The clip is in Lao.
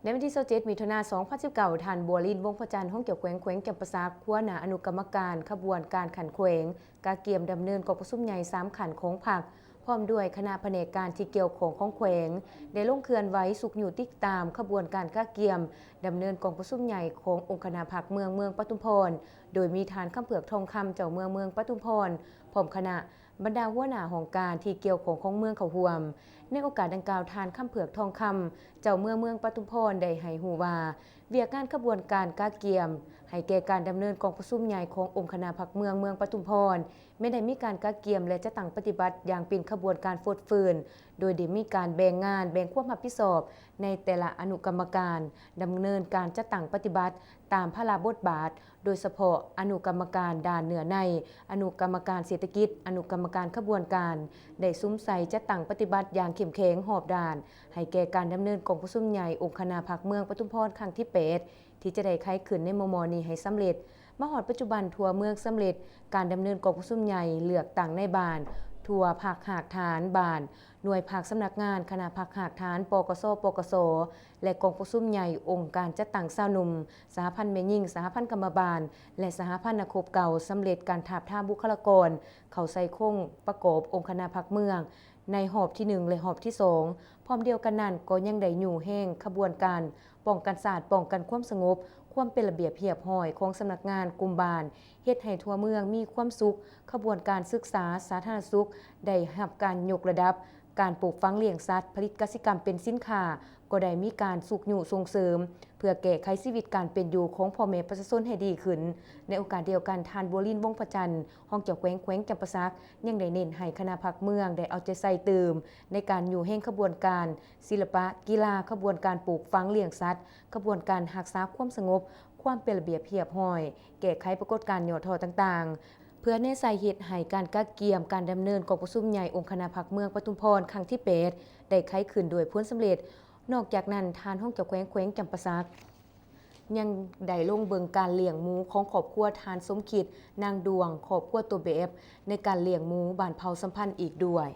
ໃນວັນທີຊາວເຈັດ ມິຖຸນາ ສອງພັນສິບເກົ້າ, ທ່ານ ບົວລິນ ວົງພະຈັນ ຮອງເຈົ້າແຂວງແຂວງຈຳປາສັກ, ຫົວໜ້າອະນຸກຳມະການຂະບວນການຂັ້ນແຂວງ ກະກຽມດຳເນີນກອງປະຊຸມໃຫຍ່ສາມຂັ້ນຂອງພັກ, ພ້ອມດ້ວຍຄະນະພະແນກການທີ່ກ່ຽວຂ້ອງຂອງແຂວງ ໄດ້ລົງເຄື່ອນໄຫວຊຸກຍູ້ຕິດຕາມຂະບວນການກະກຽມດຳເນີນກອງປະຊຸມໃຫຍ່ຂອງອົງຄະນະພັກເມືອງ ເມືອງປະທຸມພອນ, ໂດຍມີທ່ານ ຄຳເຜືອກ ທອງຄຳ ເຈົ້າເມືອງ ເມືອງປະທຸມພອນ ພ້ອມຄະນະ ບັນດາຫົວໜ້າຫ້ອງການທີ່ກ່ຽວຂ້ອງຂອງເມືອງເຂົ້າຮ່ວມ. ໃນໂອກາດດັ່ງກ່າວ, ທ່ານ ຄຳເຜືອກ ທອງຄຳ ເຈົ້າເມືອງ ເມືອງປະທຸມພອນ ໄດ້ໃຫ້ຮູ້ວ່າ, ວຽກງານຂະບວນການກະກຽມໃຫ້ແກ່ການດຳເນີນກອງປະຊຸມໃຫຍ່ຂອງອົງຄະນະພັກເມືອງ ເມືອງປະທຸມພອນ ແມ່ນໄດ້ມີການກະກຽມ ແລະ ຈັດຕັ້ງປະຕິບັດຢ່າງເປັນຂະບວນການຟົດຟື້ນ, ໂດຍໄດ້ມີການແບ່ງງານ, ແບ່ງຄວາມຮັບຜິດຊອບໃນແຕ່ລະອະນຸກຳມະການ, ດຳເນີນການຈັດຕັ້ງປະຕິບັດຕາມພາລະບົດບາດ, ໂດຍສະເພາະອະນຸກຳມະການດ້ານເນື້ອໃນ, ອະນຸກຳມະການເສດຖະກິດ, ອະນຸກຳມະການຂະບວນການ ໄດ້ສຸມໃສ່ຈັດຕັ້ງປະຕິບັດຢ່າງເຂັ້ມແຂງຮອບດ້ານ ໃຫ້ແກ່ການດຳເນີນກອງປະຊຸມໃຫຍ່ອົງຄະນະພັກເມືອງປະທຸມພອນຄັ້ງທີແປດ ທີ່ຈະໄດ້ໄຂຂຶ້ນໃນມໍ່ໆນີ້ໃຫ້ສຳເລັດ. ມາຮອດປັດຈຸບັນ, ທົ່ວເມືອງສຳເລັດການດຳເນີນກອງປະຊຸມໃຫຍ່ເລືອກຕັ້ງນາຍບ້ານທົ່ວພັກຮາກຖານບ້ານ, ໜ່ວຍພັກ, ສຳນັກງານຄະນະພັກຮາກຖານ ປກສ, ປກສ ແລະ ກອງປະຊຸມໃຫຍ່ອົງການຈັດຕັ້ງຊາວໜຸ່ມ, ສະຫະພັນແມ່ຍິງ, ສະຫະພັນກຳມະບານ ແລະ ສະຫະພັນນັກຮົບເກົ່າ ສຳເລັດການທາບທາມບຸກຄະລາກອນເຂົ້າໃສ່ໂຄງປະກອບອົງຄະນະພັກເມືອງໃນຮອບທີໜຶ່ງ ແລະ ຮອບທີສອງ. ພ້ອມດຽວກັນນັ້ນ, ກໍຍັງໄດ້ຍູ້ແຮງຂະບວນການປ້ອງກັນຊາດ, ປ້ອງກັນຄວາມສະຫງົບ, ຄວາມເປັນລະບຽບຮຽບຮ້ອຍຂອງສຳນັກງານ, ກຸ່ມບ້ານ, ເຮັດໃຫ້ທົ່ວເມືອງມີຄວາມສຸກ, ຂະບວນການສຶກສາສາທາລະນະສຸກໄດ້ຮັບການຍົກລະດັບ, ການປູກຝັງລ້ຽງສັດ, ຜະລິດກະສິກຳເປັນສິນຄ້າ ກໍໄດ້ມີການຊຸກຍູ້ສົ່ງເສີມ ເພື່ອແກ້ໄຂຊີວິດການເປັນຢູ່ຂອງພໍ່ແມ່ປະຊາຊົນໃຫ້ດີຂຶ້ນ. ໃນໂອກາດດຽວກັນ, ທ່ານ ບົວລິນ ວົງພະຈັນ ຮອງເຈົ້າແຂວງແຂວງຈຳປາສັກ ຍັງໄດ້ເນັ້ນໃຫ້ຄະນະພັກເມືອງໄດ້ເອົາໃຈໃສ່ຕື່ມໃນການຍູ້ແຮງຂະບວນການ ສິລະປະ, ກິລາ, ຂະບວນການປູກຝັງລ້ຽງສັດ, ຂະບວນການຮັກສາຄວາມສະຫງົບ, ຄວາມເປັນລະບຽບຮຽບຮ້ອຍ, ແກ້ໄຂປາກົດການຫຍໍ້ທໍ້ຕ່າງໆ ເພື່ອແນໃສ່ເຮັດໃຫ້ການກະກຽມການດຳເນີນກອງປະຊຸມໃຫຍ່ອົງຄະນະພັກເມືອງປະທຸມພອນຄັ້ງທີແປດ ໄດ້ໄຂຂຶ້ນດ້ວຍຜົນສຳເລັດ. ນອກຈາກນັ້ນ, ທ່ານຮອງເຈົ້າແຂວງແຂວງຈຳປາສັກ ຍັງໄດ້ລົງເບິ່ງການລ້ຽງໝູຂອງຄອບຄົວທ່ານ ສົມຄິດ ນາງດວງ, ຄອບຄົວຕົວແບບ ໃນການລ້ຽງໝູບ້ານເຜົ່າສຳພັນອີກດ້ວຍ.